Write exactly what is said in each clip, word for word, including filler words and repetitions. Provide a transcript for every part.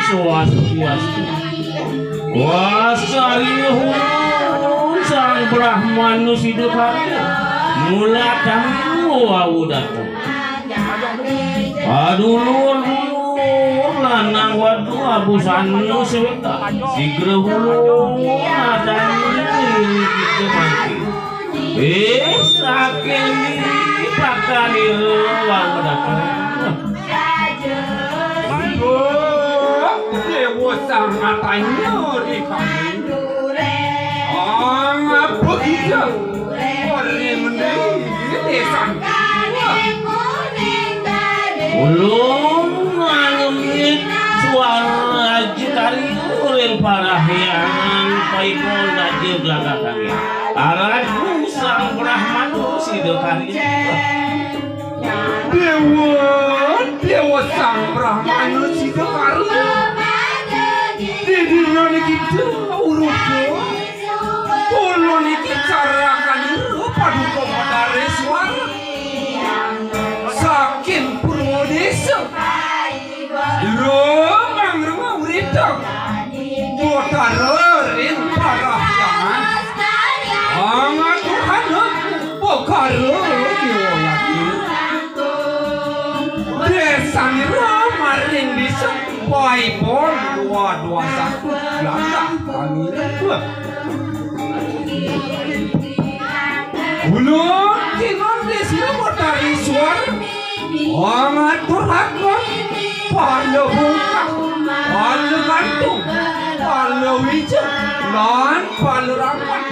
Swastiastu. Wasariya ulun Sang Brahmana Sida Karya. Mula tamu wau dateng. Padulur-dulur lanang wadon abusana sawéta. Sigra ulun adangi kita mangkin. Eh, saking pakanira wau dateng. Déwa Sang Atanya ri kami. Angapa kita? Ori mendi désan. Ulun ngangemit suara Raja Karya ring parahyangan paipun Raja Gelaga Karya. Aratu Sang Brahmana Sida Karya. Déwa, Déwa Sang Brahmana Sida Karya. Di dina niki kita uruga. Kula niki carakanira paduka Betari Suara. Saking Purwa Désa. Jero mangreng urita. Betara ring parahyangan. Pangaturana pekara déwa yati. Désanira maring disa paipun dua dua satu Gelaga Karya. Ulun tinuan désa Betari Suara. Pangaturaken pala bungkah, pala gantung, pala wijeng, lan pala rapat.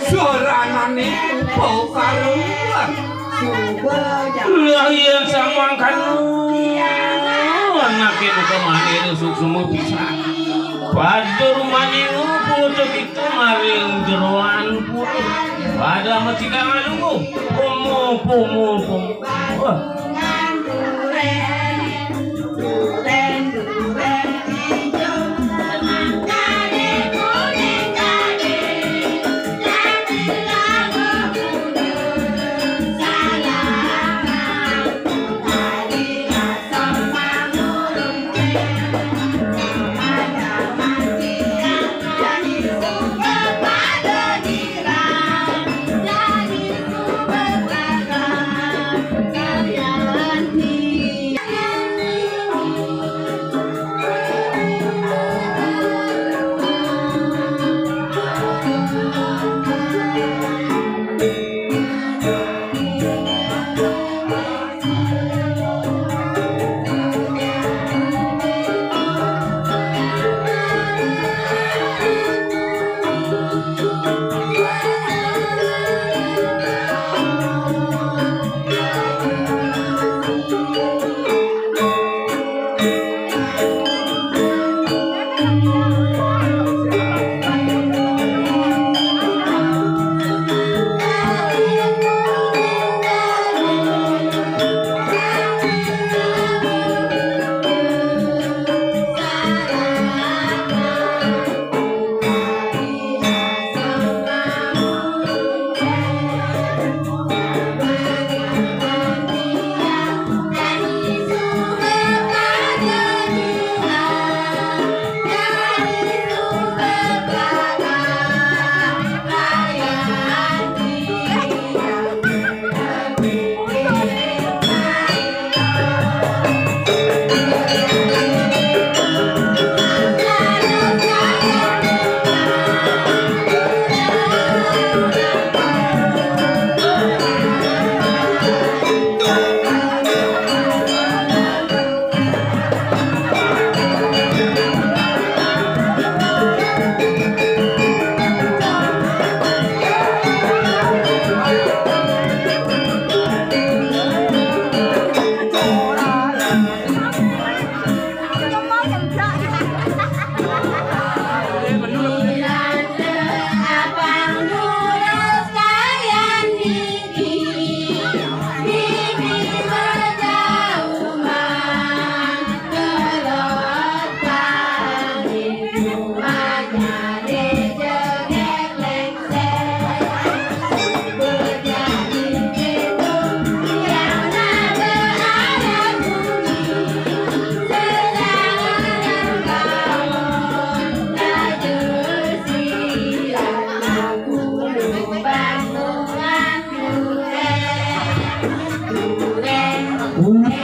Saranané upakara. Lah yén samangkana anaké buka manira suksma pisan. Pada rumaning putu kita maring jeroan putu. Pada mesti kang alungguh. Pomo, pomo, pomo. Wah.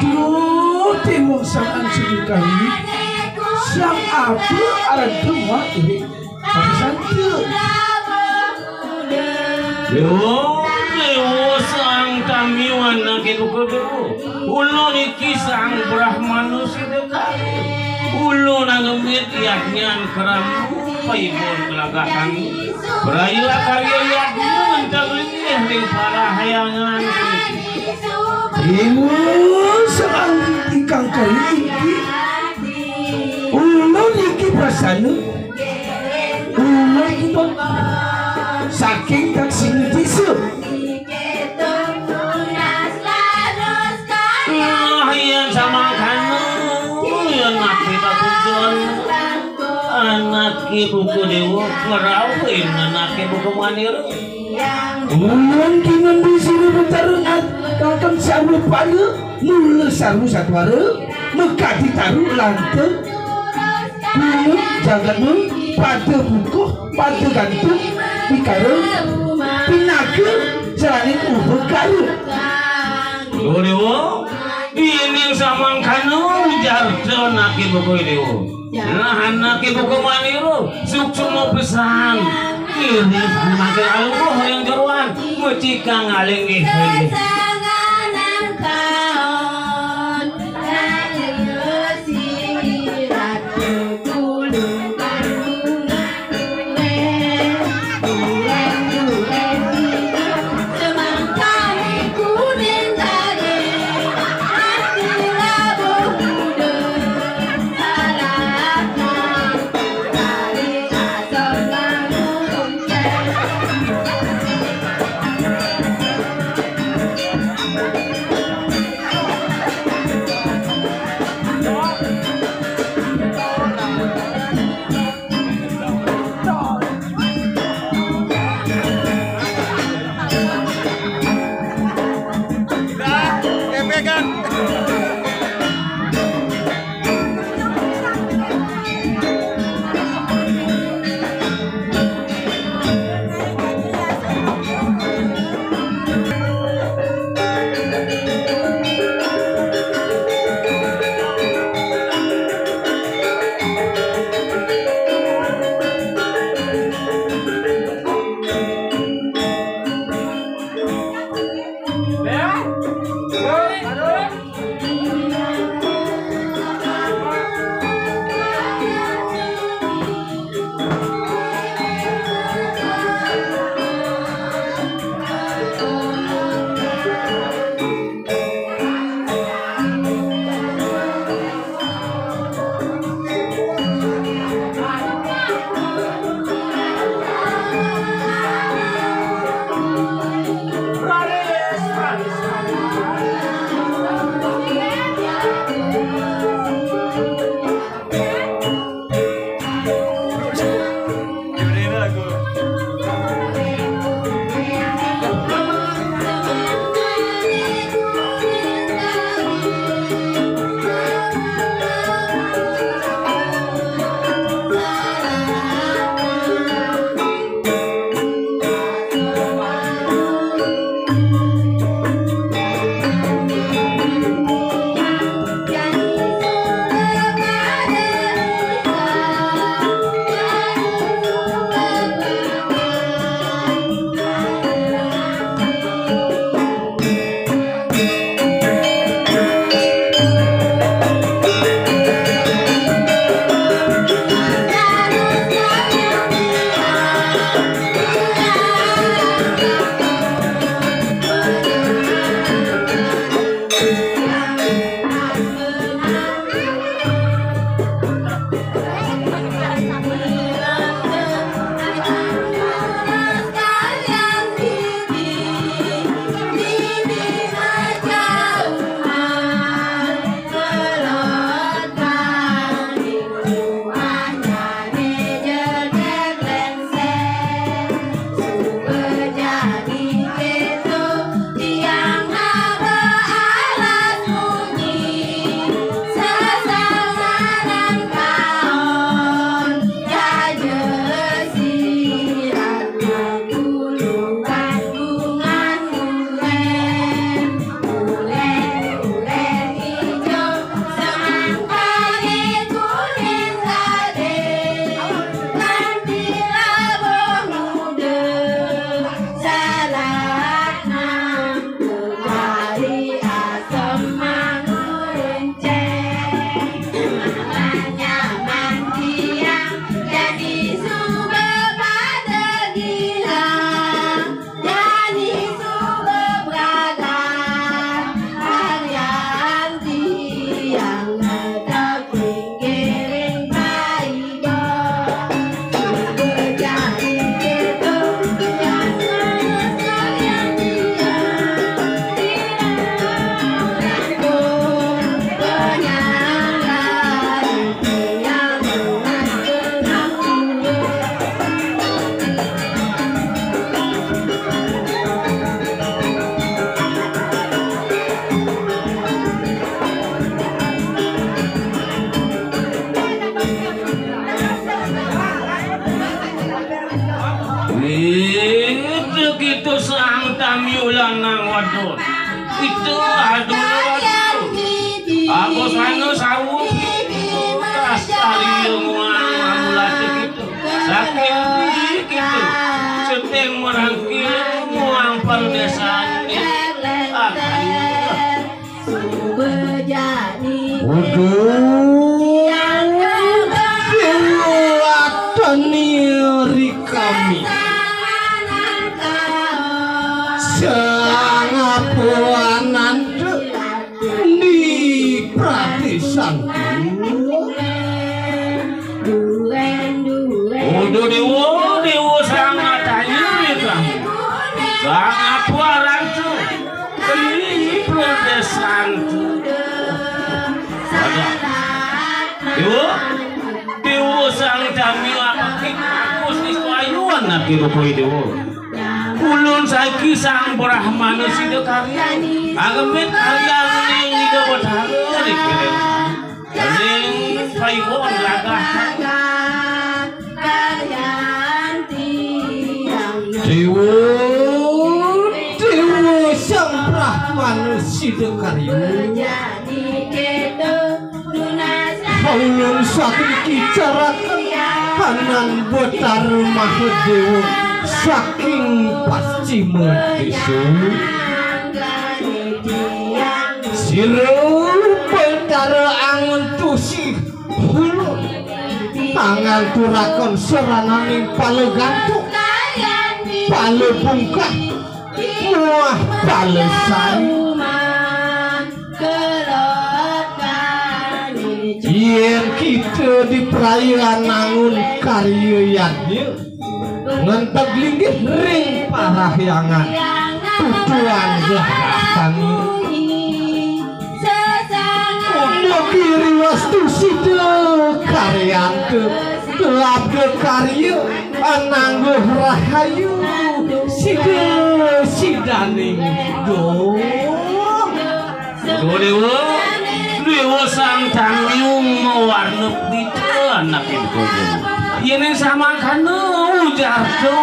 Duh, timun sangan sugih kami. Sang apa aran tuah iring? Tapi santu. Dewa, Dewa sang tamiwan nake duka Dewa. Ulun iki sang Brahmana Sida Kali. Ulun angemit yadnyan kerama paibun kelagahan. Berailah karya yadnya mentang linggih ring parahyangan. Ibu sang ingkang kali iki. Ulun iki prasana. Ulun iki saking taksina desa. Nah, yan samangkana, yan napi patujon. Anake buka Dewa, ngrauhin anake buka manira. Ulun kinun di sini betara ngat-, kakang sarwa pala, mula sarwa satwara, makadi taru lanteng, gunung jagatmu, pada bukuh, pada gantung, pikara, pinaka, jalaning uba garu. Duh Dewa, dini samangkana ujar anake buka Dewa. Nah, anake buka manira, suksma pesan. Iris mangkin aluh yang jeroan, mecikang aling nggih. Sana sawuh kitu, kas kari muang mamulati kitu. Saking diri kitu, sedeng merangkil muang pardesaan ni. Ah, aduh. Waduh, Déwata niri kami. Sangapuanan di pradésan. Uduh déwa, déwa sangat anyar ya kamu. Sangat warantu. Di pradésan. Waduh. Déwa, déwa sang dami apa kita Gusti Swayuan nabi rupoi déwa. Ulun saiki Sang Brahmana Sida Karya. Angemit karyaning Ida Betara dikirim. Dening Paiwon gagah. Déwa, Déwa Sang Brahmana Sida Karya. Ulun sakit kicaraken kanan Betara Mahadéwa saking pascima désa. Sira Betara angentusi ulun, panganturaken sarananing pala gantuk, pala bungkah, muah pala sari. Yén kita diprayan nangun karya yadnya, ngenteg linggih ring parahyangan, tutuan gelah rasanya. Uduh kiri wastu sida karyanta, labda karya anangguh rahayu, sida sidaning dong. Duh, Déwa, Déwa Sang Tamiung mawarna pita anaké buka. Yéning samangkana ujar to,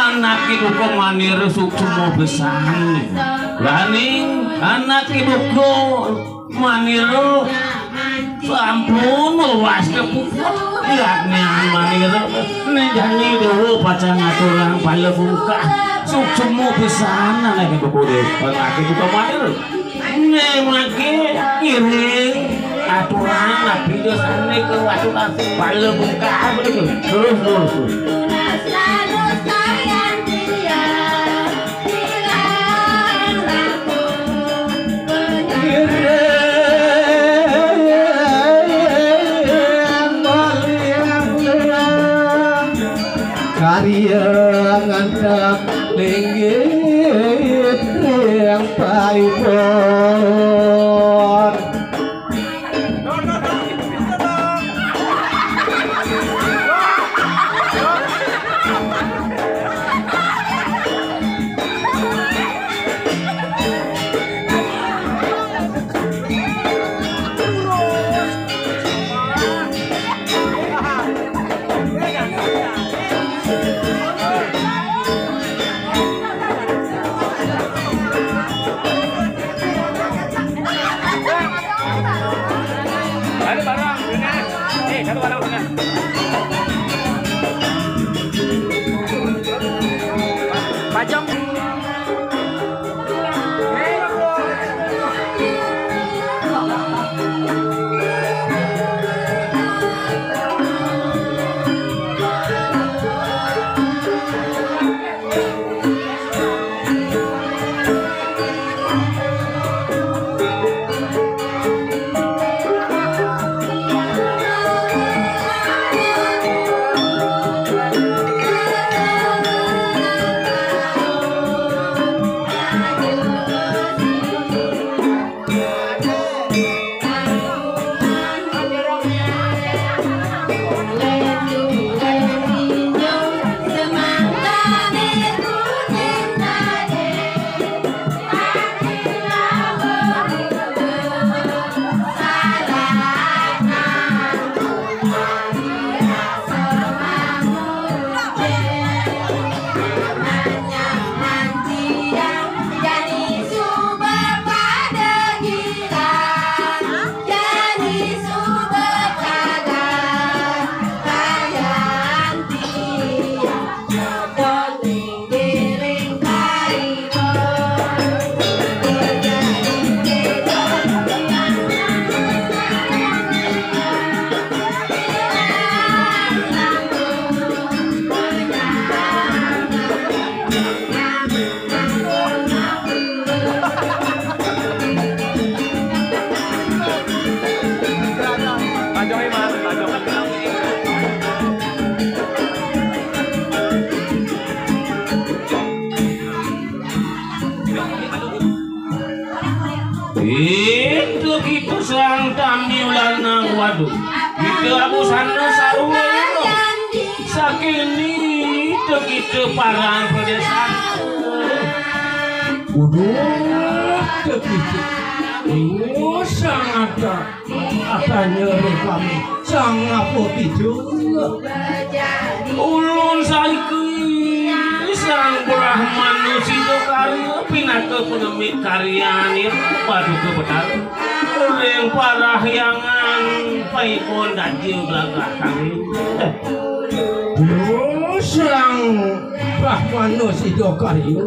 anaké buka manira suksma pisan. Laning anaké buka manira sampun mawasta puput. Yadnya manira né jani Déwa pacang ngaturang pala bungkah. Suksma pisan anaké buka, Déwa. Anaké buka manira. Né mangké ngiring aturan nabi dosané ka waduk asih pala bungkah begitu. Terus, terus, terus. Ngiring, ngiring, ngiring. Karya ngantep linggih ring paibon. Satu barang, benar. Eh, satu barang, benar. Pajam. Sang tamiu lanang wadu. Kita abusana sarunga ira. Sakini teu kita parang padésan. Uduh, teu kita. Oh, sangata. Katanya rék kami. Sangapa kita? Ulun saiki Sang Brahmana Sidakarya pinaka pangemit karyanira Paduka Betara ring parahyangan paibon dadi glagah kami. Duh, Sang Brahmana Sidakarya.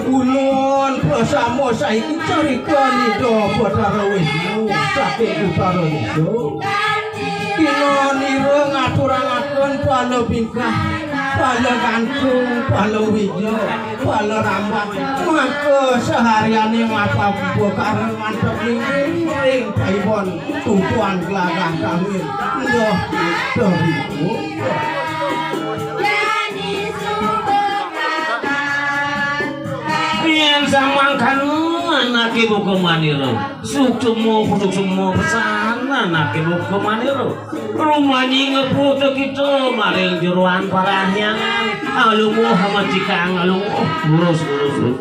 Ulun prasama saiki carikan Ida Betara Wisnu saking Utara Desa. Kinanira ngaturaken pala bingkah, pala gantung, pala wija, pala rambat. Maka sahariane mapapupukara mantep ring paibon tutuan glagah kami. Nggih, terima. Yen samangkana anake buka manira, suksma, suksma pesan anake buka manira. Rumani ngepuk kita maring jeroan parahyangan. Alumuh, amatikang, alumuh. Lurus, lurus, lurus.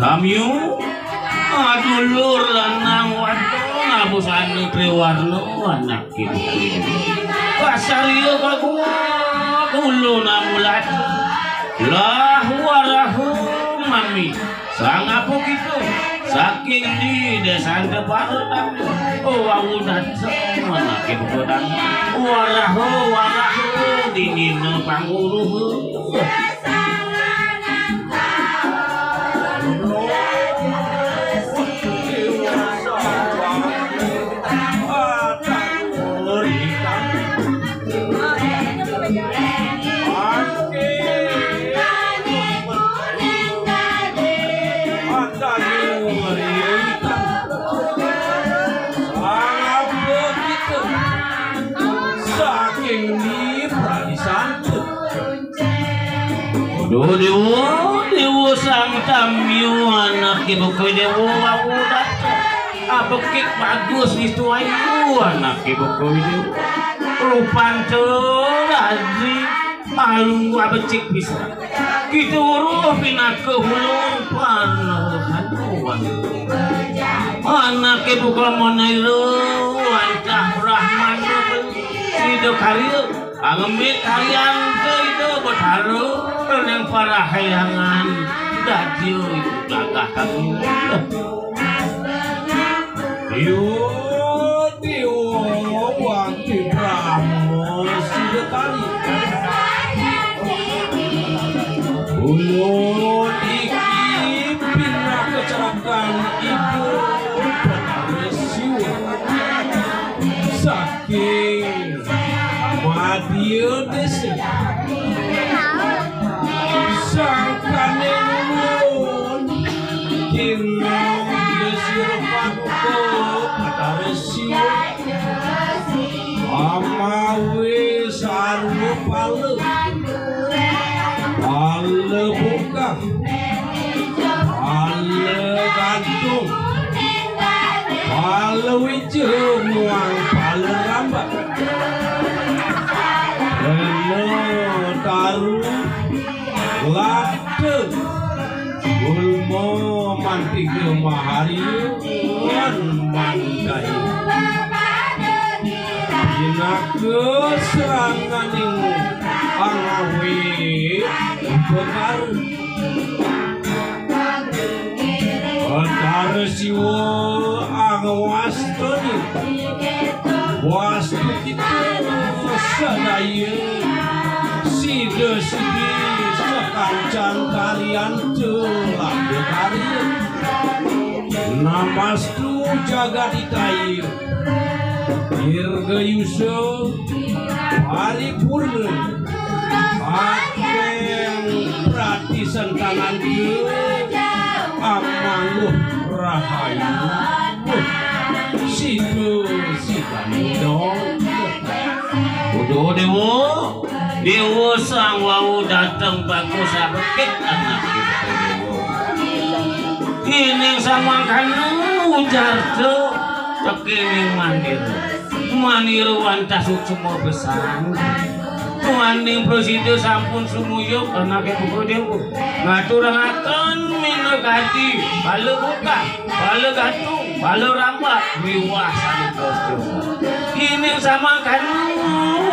Tamyu, adulur lanang wadon abusana triwarna anak ibu. Pasariya kaguwa kula namulat. Lah warahu mami. Sang apa kita? Saking di desa Antepara. Oh, wau dateng anak ibu godang. Warahu, warahu, dinina pangguruh. Saking di Pradisanten. Duh, Dewa, Dewa Sang Tamyu, anak ibu kowe Dewa, wau dateng. Abekik bagus nistu ayu, anak ibu kowe Dewa. Rupanta raji, alu abecik pisan. Kita weruh pinaka ulun panerahan. Anak ibu kowe manira, wantah Brahmana Ida karya. Angembik karyan ke Ida Betara, ning parahyangan dadya gagah kami. Yo, Dewa Wati Brahma Sida Kali. Ulun iki pinaka cerakan Ida Betara Siwa. Saking Madya desa. Sangkaning ulun kinong desira paduka Batara Siwa. Amawi sarwa pala. Pala bungkah. Pala gantung. Pala wija muang pala rambak. Rena taru labda gulma mantiga maharya lan mandai. Pinaka seranganing angawe upakara. Batara Siwa angwastani. Wastu kita sadaya sida sidi sakancan karyanta labda karya. Namastu jagaditaya. Dirgayusa paripurna akéng pratisentananka amangguh rahayu. Sida sidaning dong. Uduh Déwa, Déwa sang wau dateng bagus abekik anak kita Déwa. Ining samangkana ujar to tekining manira. Manira wantah suksma pesan. Tuaning prasida sampun sumuyup anaké Buka Déwa. Ngaturaken minakadi bala bungkah, bala gantung, bala rambak, miwah sané kostum. Ining samangkana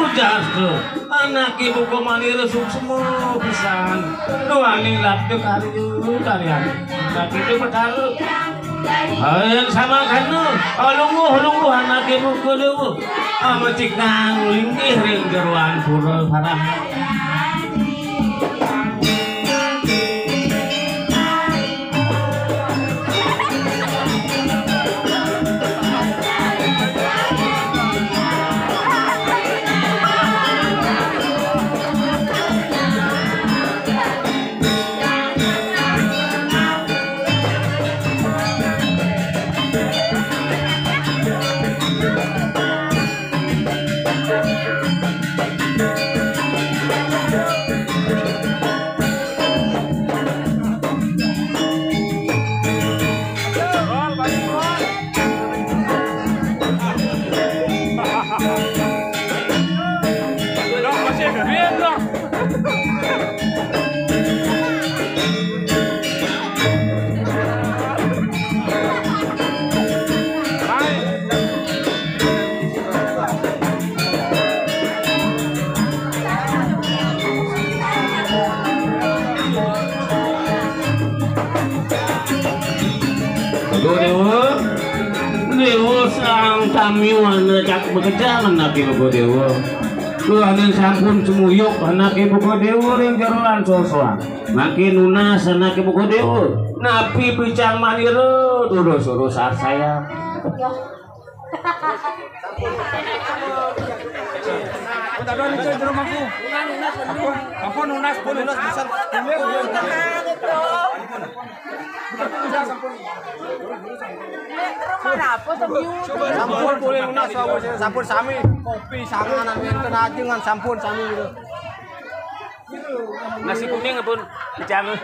ujar to. Anaké Buka manira suksma pesan. Tuaning labda karya, karyané. Tapi itu Betara. Ayo samangkana, lungguh, lungguh anaké Buka Déwa. Amecikang linggih ring jeroan pura Parang. Sami wana cak bekejangan naki Buka Dewa. Kuanin sampun semuyuk naki Buka Dewa ring jeroan sosoan. Mangke nunas naki Buka Dewa. Napi picang manira terus-terus saya. Ampun, nunas, ampun, nunas, bisa. Sampun, boleh nunas, sampun, sampun sami. Kopi, sanganan, wénten ajengan, sampun sami gitu. Nasi kuning pun dijamu.